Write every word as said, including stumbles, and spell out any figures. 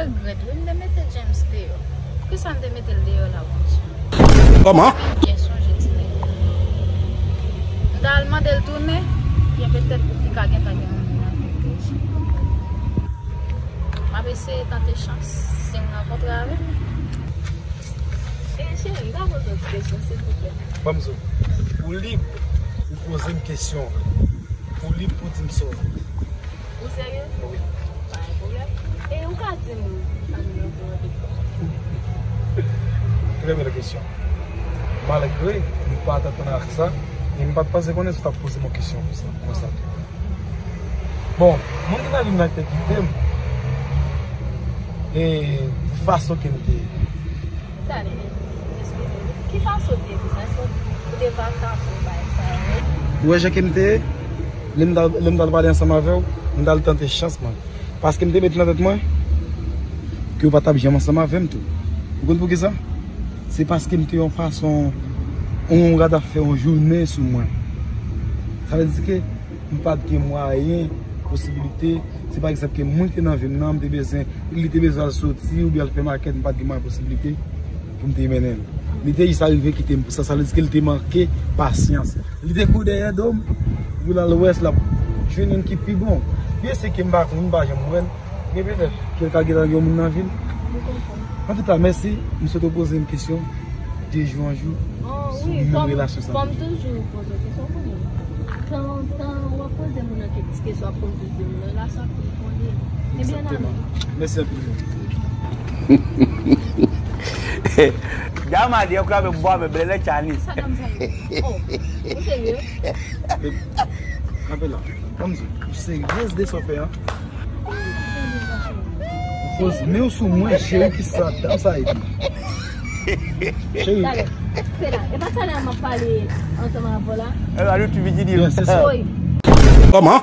Regrèt wi, m te mete James deyò. Poukisa m te mete l deyò la, Bondye? Kòman? Byen sonje, ti nèg. M ta al mande l tounen, byen petèt li ka gentan gen yon moun nan tèt li. M ap eseye tante chans si m rankontre avè l. E cheri, m ka poze yon ti kesyon, silvouplè? Ban m di w, ou lib pou poze m kesyon. Ou lib pou di m sa w vle. Ou serye? Wi. Pa gen pwoblèm. E ou ka di m sa nou nan pou an de fwa? Trè bèl kesyon. Malgre m pa t atann a sa, e m pa t panse konnen si w t ap poze m yon kesyon konsa, konsa tou. Bon, moun ki nan vi m nan te kite m, e fason ke m te ye. Tande, eskize m. Ki fason w te ye konsa? Èske w te pa tankou bagay sa yo? Ou wè jan ke m te ye? Lè m t al, lè m t al pale ansanm avè w, m t al tante chans mwen. Paske m te met nan tèt mwen ke w pa t ap janm ansanm avè m tou. Ou konn poukisa? Se paske m te yon fason, on rad ap fè yon jounen sou mwen. Sa vle di ke m pa t gen mwayen, posibilite, si pa egzanp ke moun ki te nan vi m nan, m te bezwen, li te bezwen al soti oubyen al fè makèt, m pa t gen mwayen, posibilite pou m te mennen l. Li te jis arive kite m pou sa, sa vle di ke li te manke pasyans. Li te kouri dèyè do m pou l al wè si l ap jwenn youn ki pi bon. Byen se ke m pa konn, m pa janm wè l, men petèt ke l ka gentan gen yon moun nan vi l. Antouka, mèsi, m swete w poze m kesyon de jou an jou sou menm relasyon sa. Fò m toujou poze w kesyon, w konnen. Tan, tan w ap poze moun nan kèk ti kesyon, w ap konn plis de moun nan, relasyon ap pi fonde. Ebyen, n ale. Mèsi anpil. Dam a di, yo krabe bwa, men bèlè Chinese. Sa dam sa ye? Oh, ou serye? Kanpe la. Ban m di w, ou seryez de sa w fè an? Poz men w sou mwen, cheri, ki sa dam sa ye di? Cheri. Talè, se la. E pa talè a m ap pale ansanm avè w la? E la, nou ti vin di. Byen, se sa. Oy. Kòman?